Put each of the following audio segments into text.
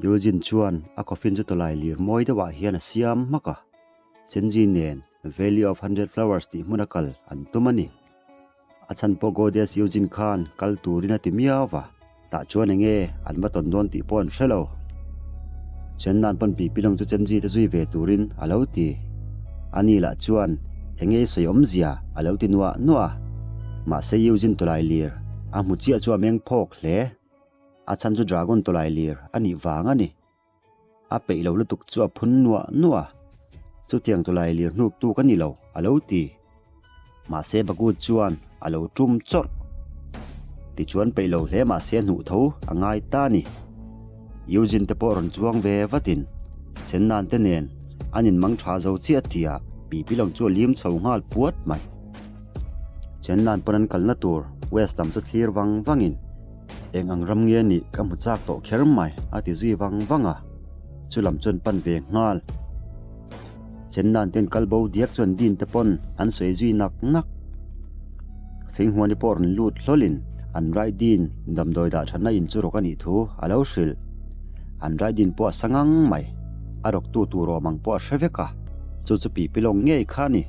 Eugene chuan a coffin chu tawlai lir mawi deuhah hian a siam hmak a, Chenji nen Valley of Hundred Flowers tih hmuna kal an tum a ni. A chhan pawh Goddess Eugene khan kal turin a ti miau va, tah chuan eng nge an va tawn dawn tih pawh an hre lo. Chennan pawn pi pilawng chu Chenji te zui ve turin a lo ti. Ani lah chuan eng nge i sawi awmzia a lo ti nuah nuah a, mahse Eugene tawlai lir a hmu chiah chu a meng phawk hle. A chhan chu Dragon tawlai lir a nih vang a ni. A peih lo lutuk chu a phun nuah nuah a, Chutiang tawlai lir hnuk tu ka ni lo, a lo ti. Mahse Bagu chuan a lo tum chawrh. Tichuan peih lo hle mahse hnuh tho a ngai ta a ni. Eugene te pawh rawn chuang ve vatin Chennan te nen an inmang tha zo chiah tia Pipilong chu a lim chho nghal puat mai. Chennan pawn an kalna tur West lam chu thlir vang vangin Eng ang ram nge nih ka hmu chak tawh kher mai a ti zui vang vang a, chu lam chuan pan ve nghal. Chennan ten kal bo diak chuan Dean te pawn an sawi zui nak nak. Finghuani pawh rawn lut hlawlin an Rai Dean damdawi dah thatna in chu rawk a nih thu a lo hrilh. An Rai Dean pawh a sa ngang mai, a rawktu tur awm ang pawh a hre vek a, chu chu Pipilawng ngei kha a ni.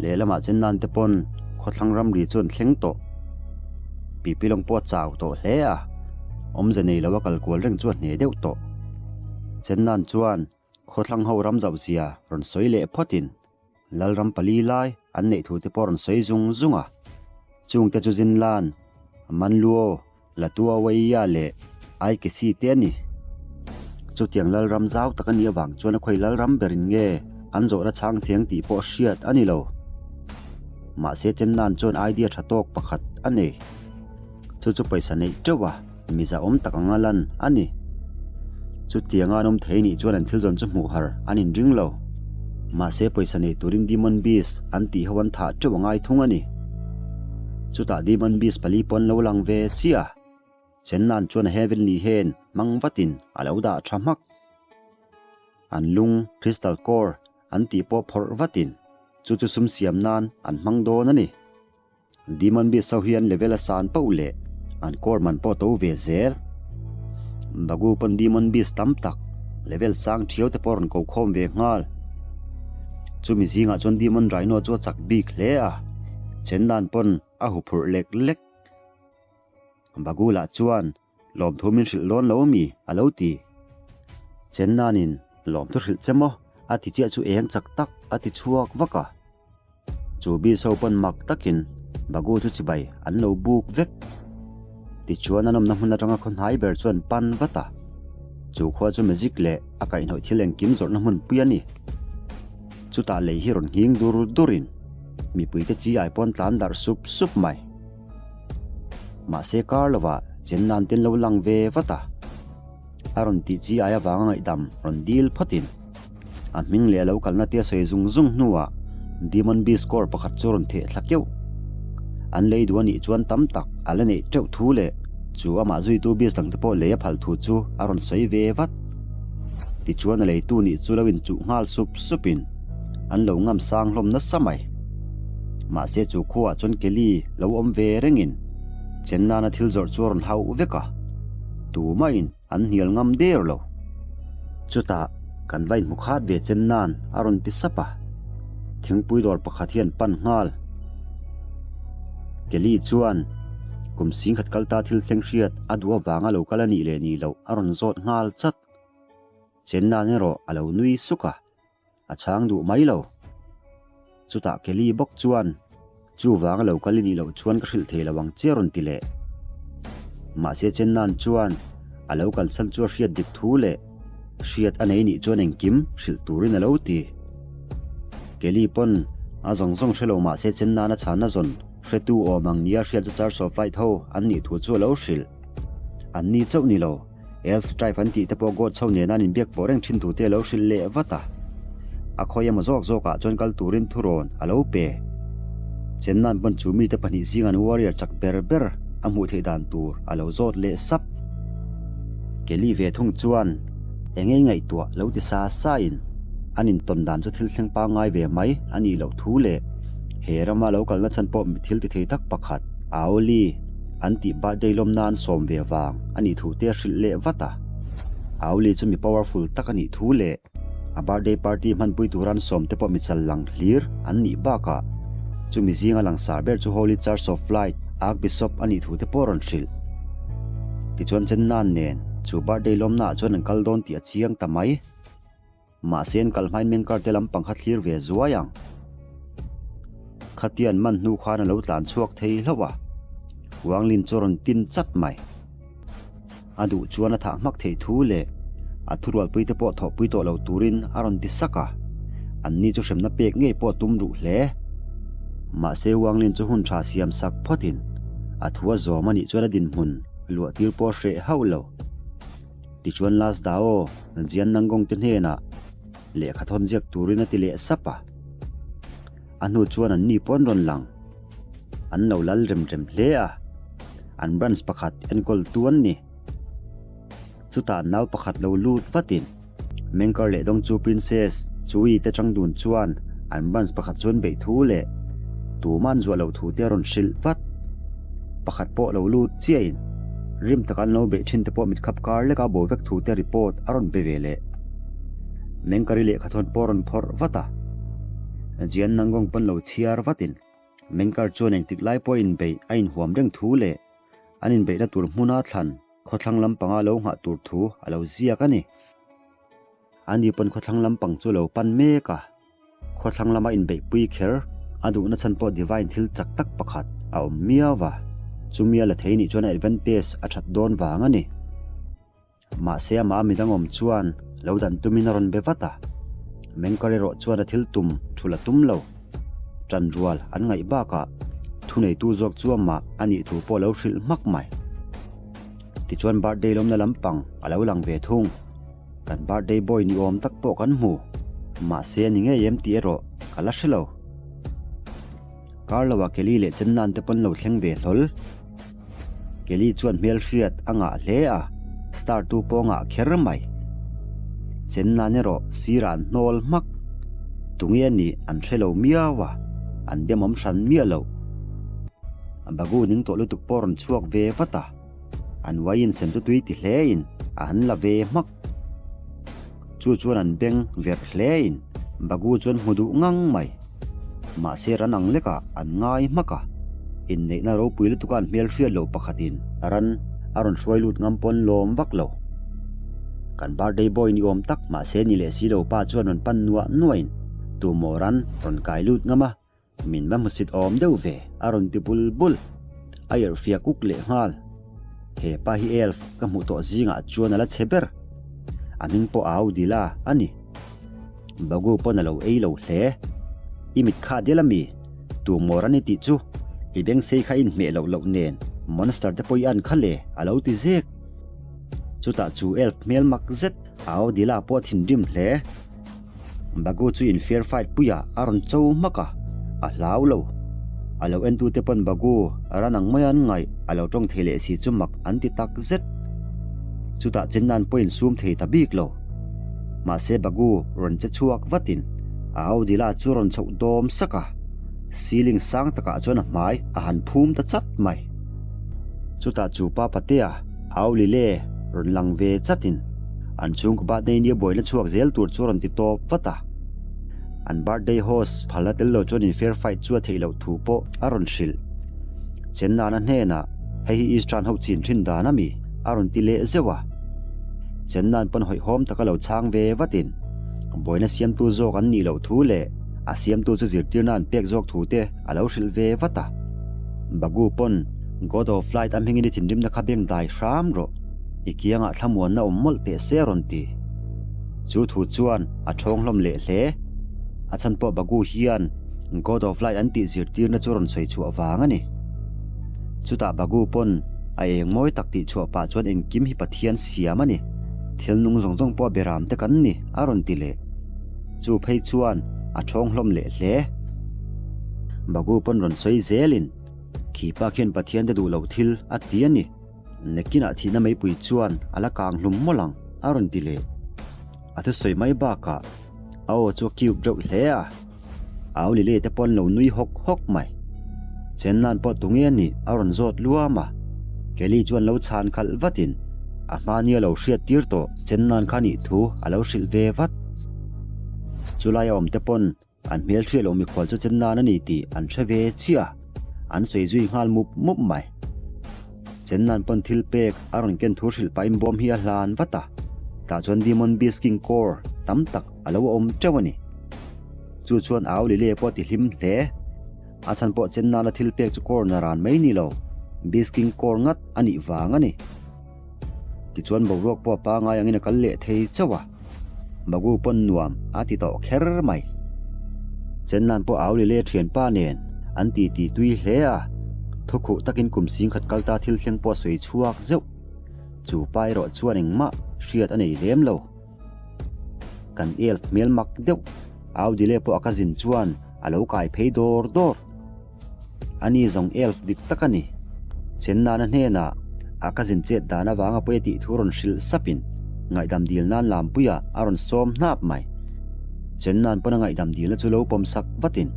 Lehlamah Chennan te pawn khawthlang ramri chu an thleng tawh. Pipilawng pawh a chau tawh hle a, awmze nei lo a kal kual reng chu a hne deuh tawh. Chennan chuan khawthlang ho ram zauh zia rawn sawi leh phawtin Lalram pali lai an neih thu te pawh rawn sawi zung zung a. Chungte chu Zinlan, Manluo, Latuawaiya leh Aikesi te a ni. Chutiang Lalram zau tak a nih avang chuan a khawi Lalram berin nge an zawhna chhang thiang tih pawh hriat a ni lo. Mahse Chennan chuan idea tha tawk pakhat a nei. Chu chu pawisa neih teuh a, mi zahawm tak anga lan a ni. Chutianga an awm thei nih chuan an thil zawn chu hmuh har an inring lo. Mahse pawisa nei turin Demon Beast an tih ho an thah teuh a ngai thung a ni. Chutah Demon Beast pali pawh an lo lang ve chiah a, Chennan chuan a Heavenly Hand hmang vatin a lo dah tha hmak. An lung, Crystal Core, an tih pawh phawrh vatin chu chu sum siam nan an hmang dawn a ni. Demon Beast ho hian level a san pauh leh an core man pawh to ve zel. Bagu pawn Demon Beast tam tak level sang thiau te pawh rawn ko khawm ve nghal. Chumi zingah chuan Demon Rhino chu a chak bik hle a, Chendan pawn a huphurh lek lek. Bagu lah chuan Lawmthu min hrilh dawn lo ami? a lo ti. Chennanin lawmthu hrilh che maw? a ti chiah chu eng chak tak a ti chhuak vak a. Chu Biso pawn mak takin Bagu chu chibai an lo buk vek. Tichuan an awmna hmun atanga khaw hnai ber chuan pan vat a. Chu khua chu magic leh a kaihhnawih thil engkim zawrhna hmunpui a ni. Chutah lei hi rawn nghing dur durin mipuite chi ai pawn tlan darh sup sup mai. Mahse kar lovah chem nan ten lo lang ve vat a, a rawn tih chi ai avanga ngaihdam rawn dil phawtin a hming leh a lo kalna te a sawi zung zung hnuah Demon Beast Core pakhat chu rawn theh thla keuh. An lei duh a nih chuan tam tak a la neih teuh thu leh chu amah zuitu Beast dangte pawh lei a phal thu chu a rawn sawi ve vat. Tichuan a leitu nih chu lo inchuh nghal sup supin an lo ngam sang hlawm nasa mai. Mahse chu khuaah chuan Kelly lo awm ve rengin chen nana thil zawrh chu a rawn hauh vek a, tumahin an hnial ngam der lo. Chutah kan va inhmu khat ve chen nan a rawn ti sap a, thingpui dawr pakhat hian pan nghal. Kelly chuan kum singkhat kalta thil thleng hriat a duh avanga lo kal a nih leh nih loh a rawn zawt nghal chat. Chen nan erawh a lo nui suk a. A chhang duh mai lo. Chutah Kelly bawk chuan, Chuvang a lo kal i nih loh chuan ka hrilh thei lo ang che a rawn ti leh. Mahse Chennan chuan a lo kalsan chu a hriat dik thu leh hriat a nei nih chuan engkim hrilh turin a lo ti. Kelly pawn a zawng zawng hre lo mahse Chennan a chhanna zawn hretu awm ang nia hriat chu Church of Light ho an nih thu chu a lo hrilh. An ni chauh ni lo. Elf tribe an tih te pawh God chho nena an inbiak pawh reng thin tute a lo hrilh leh vat a. A khawi emaw zawk zawkah chuan kal turin thurawn a lo pe. Chennan pawn chu mite pahnih zingan warrior chak ber ber a hmuh theih dan tur a lo zawt leh sap. Kelly ve thung chuan eng ei ngaihtuah lo ti sa sa in an intawn dan chu thil thleng pangngai ve mai a nih loh thu leh he rama lo kalna chhan pawh thil ti thei tak pakhat Aoli an tih birthday lawm nan sawm ve vang a nih thu te a hrilh leh vat a. Auli chu mi powerful tak a nih thu leh a birthday party hmanpui tura an sawm te pawh mi chal lang hlir an nih bakah chumi zinga langsar ber chu Holy Church of Light Archbishop a nih thu te pawh a rawn hrilh. Tichuan Chennan nen chu birthday lawmnaah chuan an kal dawn tih a chiang ta mai. Mahse an kal hmain mengkar te lampang kha thlir ve zuai ang. Khatia an man hnu khan a lo tlan chhuak thei hlauh a, Wanglin chu a rawn tin chat mai. A duh chuan a thah hmak theih thu leh a thurualpui te pawh thawhpui tawh lo turin a rawn ti sak a, anni chu hremna pek ngei pawh a tum ruh hle. Mahse Wanglin chu hun tha siam sak phawtin a thu a zawm a nih chuan a dinhmun luah tir pawh a hreh hauh lo. Tichuan Last Dao, Jian Nangong te hnenah lehkha thawn ziak turin a ti leh sap a. A hnu chuan an ni pawh an rawn lang. An lo lal rem rem hle a, an branch pakhat enkawltu an ni. Chutah nau pakhat lo lut vatin Mengkar leh Dongchu Princess Chui te chang dun chuan an branch pakhat chu an beih thu leh tumah an zuah loh thu te a rawn hrilh vat. Pakhat pawh lo lut chiahin rim taka an lo beih thin te pawh mitkhap kar leka bo vek thu te report a rawn pe ve leh. Mengkari lehkhathawn pawh a rawn phawrh vat a, Jian Nangong pawn lo chhiar vatin Mengkar chuan engtik lai pawh inbeih a inhuam reng thu leh an inbeihna tur hmuna thlan khawthlang lampanga lo nghah tur thu a lo ziak a ni. Ani pawn khawthlang lampang chu a lo pan mek a, khawthlang lama inbeihpui kher a duhna chhan pawh Divine thil chak tak pakhat a awm miau va, chumi a la thei nih chuan a advantage a that dawn vang a ni. Mahse amah midang awm chuan lo dan tumin a rawn be vat a, Mengkar erawh chuan a thil tum thul a tum lo. Tan rual an ngaih bakah thuneitu zawk chu amah a nih thu pawh lo hrilh hmak mai. Tichuan birthday lawmna lampang a lo lang ve thung. Kan birthday boy ni awm tak pawh kan hmu. Mahse a ni ngei em tih erawh ka la hre lo. Kar loah Kelly leh Chennan te pawn lo thleng ve hlawl. Kelly chuan hmelhriat a ngah hle a, star tu pawh a ngah kher mai. Chennan erawh sirah an hnawl hmak. Tunge a nih an hre lo miau a, an demawm hran miah lo. Bagu ning tawh lutuk pawh a rawn chhuak ve vat a, an uaiin sem chu tui ti hlein a han la ve hmak. Chu chuan an beng verh hlein Bagu chuan hmu duh ngang mai. Mahse ran ang lekah an ngai hmak a, inneihna ropui lutuka an hmel hriat loh pakhatin ran a rawn hruai lut ngam pawn lawm vak lo. Kan birthday boy ni awm tak mahse ni leh si lo pa chuan rawn pan nuah nuahin tumaw ran rawn kai lut ngam a, Min va hmusit awm deuh ve, a rawn ti bul bul. A irhfiak uk leh nghal. He pa hi elf ka hmuh tawh zingah chuan a la chhe ber. A hming pawh a au dil a, a ni. Bagu pawn a lo ei lo hle. I mit kha dial a mi? Tu mawr a ni tih chu i bengsei kha inhmeh loh loh nen monster te pawh i an kha le, a lo ti zek. Chutah chu elf hmel mak zet a au dila pawh a thinrim hle. Bagu chu in fair fight puiah a rawn cho hmak a, a hlau lo. A lo entute pawn Bagu ran ang mai an ngaih a lo tawng thei leh si chu mak an ti tak zet. Chutah Chennan pawh insum thei ta bik lo. Mahse Bagu rawn che chhuak vatin a Audila chu rawn chhoh dawm sak a, ceiling sang takah chuan a hmai a han phum ta chat mai. Chutah chu pa Patea Aulile rawn lang ve chatin an chhungkaw birthday nia buaina chhuak zel tur chu a rawn ti tawp vat a. An birthday host phalna tel lo chuan in fair fight chu a theih loh thu pawh a rawn hrilh. Chennana hnenah hei hi Eastern ho chin thin dan a mi a rawn ti leh zeuh a. Chennan pawn hawihhawm taka lo chhang ve vatin buaina siamtu zawk an nih loh thu leh a siamtu chu zirtirna an pek zawk thu te a lo hrilh ve vat a. Bagu pawn God of Light a hmingin i thinrimna kha beng dai hram rawh. I kiangah thlamuanna awm mawlh teh se a rawn ti. Chu thu chuan a thawng hlawm leh hle. A chhan pawh Bagu hian God of Light an tih zirtirna chu rawn sawi chhuah vang a ni. Chutah Bagu pawn a eng mawi tak tih chhuah pah chuan engkim hi Pathian siam a ni. Thil nung zawng zawng pawh a beram te kan ni a rawn ti leh. Chu phei chuan a thawng hlawm leh hle. Bagu pawn rawn sawi zelin khi pa khian Pathian te duh loh thil a ti a ni. Nakinah thihna meipui chuan a la kang hlum mawlh ang, a rawn ti leh. A thusawi mai bakah a aw chu a cute reuh hle a, au Lily te pawh an lo nui hawk hawk mai. Chenna'n pawh tunge a nih a rawn zawt luam a, Kelly chuan lo chhan khalh vatin. A hmani a lo hriat tir tawh Chennan kha nih thu a lo hrilh ve vat. Chulai a awm te pawn an hmel hriat loh mikhual chu Chennan a ni tih an hre ve chiah a, an sawi zui nghal mup mup mai. Chennan pawn thil pek a rawn ken thu hrilh pahin bawm hi a hlan vat a, tah chuan Demon Beast King Core tam tak a lo awm teuh a ni. Chu chuan Au Lile pawh a ti hlim hle. A chhan pawh Chennana thil pek chu core naran mai ni lo, Beast King core ngat a nih vang a ni. Tichuan boruak pawh a pangai angin a kal leh thei chauh a, Bagu pawn nuam a ti tawh kher mai. Chennan pawh au lile thianpa nen an ti ti tui hle a, thukhuh takin kum singkhat kal ta thil thleng pawh a sawi chhuak zeuh. Chu pa erawh chuan engmah hriat a nei lem lo. Kan elf hmel mak deuh au dile pawh a cousin chuan a lo kai phei dawr dawr. Ani zawng elf dik tak a ni. Chennana hnenah a cousin chet dan avanga pawi a tih thu rawn hrilh sapin ngaihdam dil nan lampuiah a rawn sawm hnap mai. Chennan pawn a ngaihdam dilna chu lo pawm sak vatin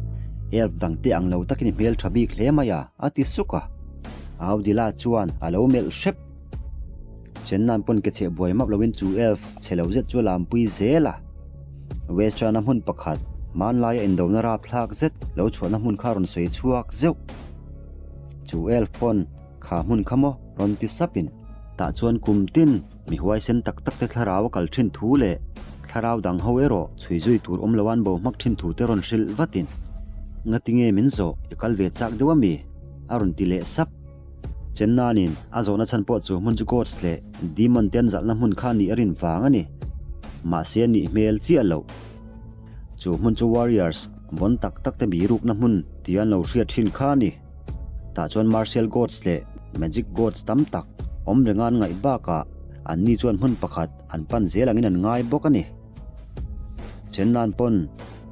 elf dangte ang lo takin i hmel tha bik hle mai a, a ti suk a. Au dila chuan a lo melh hrep. Chennan pawn ke cheh buai map loin chu elf chhe lo zet chu a lampui zel a. Western-a hmun pakhat, hmanlaia indona rapthlak zet lo chhuahna hmun kha rawn sawi chhuak zeuh. Chu elf pawn kha hmun kha maw rawn ti sapin. Tah chuan kum tin mi huaisen tak tak te thlarau a kal thin thu leh thlarau dang ho erawh chhui zui tur awm lo an bo hmak thin thu te rawn hrilh vatin. Ngatinge min zawh i kal ve chak deuh ami? a rawn ti leh sap. Chennanin a zawhna chhan pawh chu hmun chu gods leh demon te an zalhna hmun kha nih a rin vang a ni. Mahse a nih hmel chiah loh. Chu hmun chu warriors vawn tak tak te birukna hmun tia an lo hriat thin kha a ni. Tah chuan martial gods leh magic gods tam tak awm renga an ngaih bakah anni chuan hmun pakhat an pan zel angin an ngai bawk a ni. Chennan pawn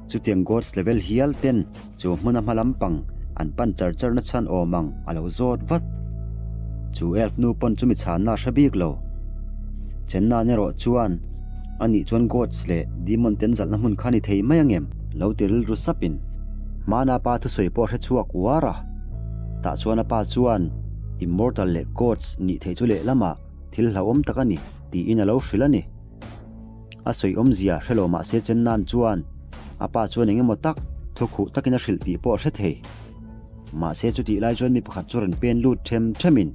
chutiang God's level hial ten chu hmuna hma lampang an pan char char na chhan awm ang a lo zawt vat. Chu elf nu pawn chumi chhanna a hre bik lo. Chennan erawh chuan anih chuan Gods leh Demon ten zalhna hmun kha ni thei mai angem lo ti rilru sapin hmana pa thusawi pawh a hre chhuak uar a. Tah chuan a pa chuan Immortal leh Gods nih theih chu lehlamah thil hlauhawm tak a ni tiin a lo hrilh a ni. A sawi awmzia hre lo mahse Chennan chuan a pa chuan eng emaw tak thu khuh takin a hrilh tih pawh a hre thei. Mahse chutih lai chuan mi pakhat chu rawn pen lut them themin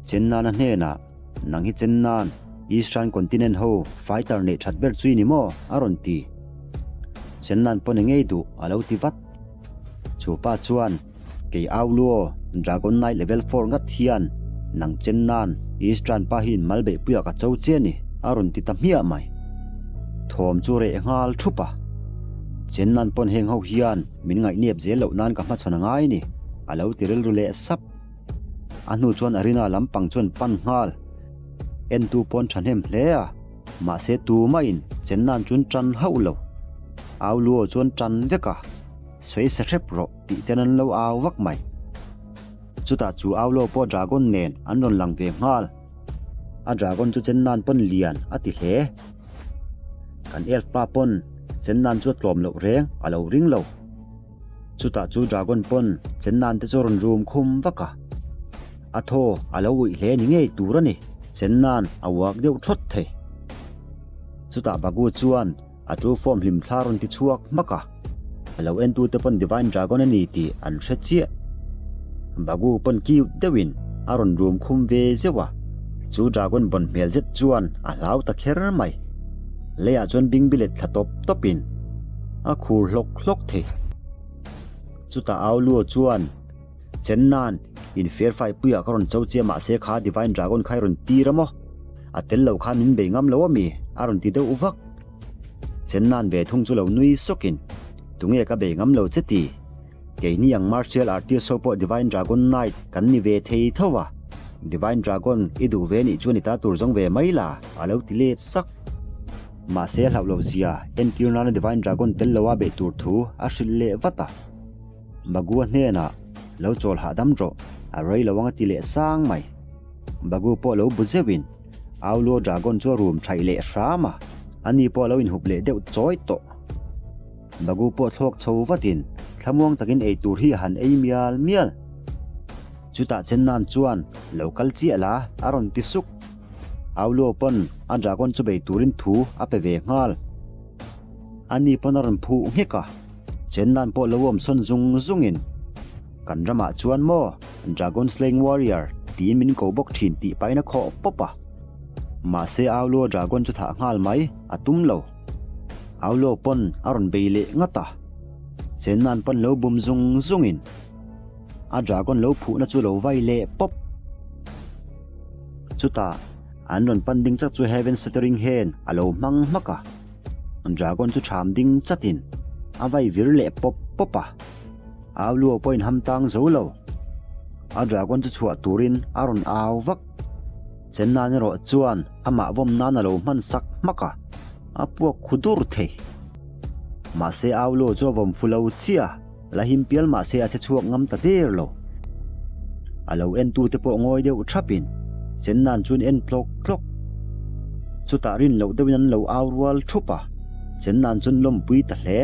Chennana hnenah, Nang hi Chennan, Eastern Continent ho fighter neih that ber chu i ni maw? a rawn ti. Chennan pawn eng ngei duh a lo ti vat. Chu pa chuan. Kei au luo, Dragon Knight level four ngat hian nang chen nan Eastern pa hi in mal beihpuiah ka cho che a ni, a rawn ti ta hmiah mai. Thawm chu reh nghal thup a. Chen nan pawn heng ho hian min ngaihnep zel loh nan ka hmachhawn a ngai a ni, a lo ti rilru leh sap. A hnu chuan Arina lampang chuan pan nghal. Entu pawn thahnem hle a, mahse tumahin chen nan chuan tan hauh lo. Au luo chuan tan vek a, sawi sa hrep rawh. Tih ten an lo au vak mai. Chutah chu au lo pawh dragon nen an rawn lang ve nghal. A dragon chu chen nan pawn lian a ti hle. Kan elf pa pawn chen nan chu a tlawm loh reng a lo ring lo. Chutah chu dragon pawn chen nan te chu a rawn rum khum vak a. A thaw a lo uih hle ni ngei tur a ni. Chen nan a uak deuh thawt thei. Chutah Bagu chuan A chu form hlim thla rawn ti chhuak hmak a, a lo entute pawn Divine Dragon a ni tih an hre chiah. Bagu pawn cute deuhin a rawn rum khum ve zeuh a, chu Dragon bawn hmel zet chuan a hlau ta kher mai. Leiah chuan bingbilet thla tawp tawpin a khur hlawk hlawk thei. Chutah Au Luo chuan Chen nan in fair fight puiah ka rawn cho chiah mahse kha Divine Dragon kha i rawn tir a maw? A tel lo khan min bei ngam lo ami? A rawn ti deuh vak. Chen nan ve thung chu lo nui sawkin, Tunge ka bei ngam lo che ti? Keini ang martial artist ho pawh Divine Dragon Knight kan ni ve thei tho a, Divine Dragon i duh ve nih chuan i ta tur zawng ve mai la, a lo ti let sak. Mahse a hlauh loh zia entir nana Divine Dragon tel loa beih tur thu a hrilh leh vat a. Bagua hnenah, Lo chawl hahdam rawh, a rei lo ang a ti leh sang mai. Bagu pawh lo bu zeuhin, Aulo Dragon chu a rum thaih leh hram a, ani pawh a lo inhup leh deuh chawi tawh. Bagu pawh thlawk chho vatin, thlamuang takin ei tur hi a han ei mial mial. Chutah Chennan chuan, Lo kal chiah la, a rawn ti suk. Aulo pawn a dragon chu bei turin thu a pe ve nghal. Ani pawn a rawn phuh nghek a, Chennan pawh lo awm sawn zung zungin, Kan ramah chuan maw Dragon Slaying Warrior tiin min ko bawk thin tih pahin a khawh pawp a. Mahse Aulo dragon chu thah nghal mai a tum lo. Aulo pawn a rawn bei leh ngat a, Chennan pawn lo bum zung zungin a dragon lo phuhna chu lo vai leh pawp. Chutah an rawn pan ding chak chu Heaven Shattering Hand a lo hmang hmak a, dragon chu ṭham ding chatin a vai vir leh pawp pawp a. Au luau pawhin ham tang zo lo. A dragon chu chhuah turin a rawn au vak. Chennan erawh chuan amah vawm nan a lo hman sak hmak a, a puak khu dur thei. Mahse au luau chu a vawm fu lo chiah. La him pial mahse a che chhuak ngam ta der lo. A lo entute pawh ngawi deuh thapin Chennan chuan en tlawk tlawk. Chutah rin loh deuhin an lo au rual thup a, Chennan chuan lawmpui ta hle.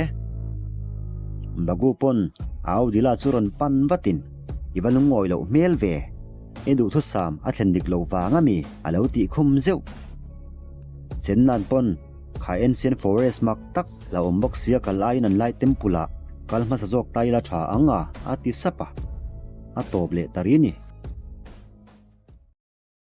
Bagu pawn au Dila chu rawn pan vatin, I va lungawi loh hmel ve, i duhthusam a thlen dik loh vang a mi a lo tih khum zeuh. Chennan pawn Kha ancient forest mak tak la awm bawk sia kal aiin an lai temple ah kal hmasa zawk ta ila tha ang a, a ti sap a. A tawp leh ta ri ni.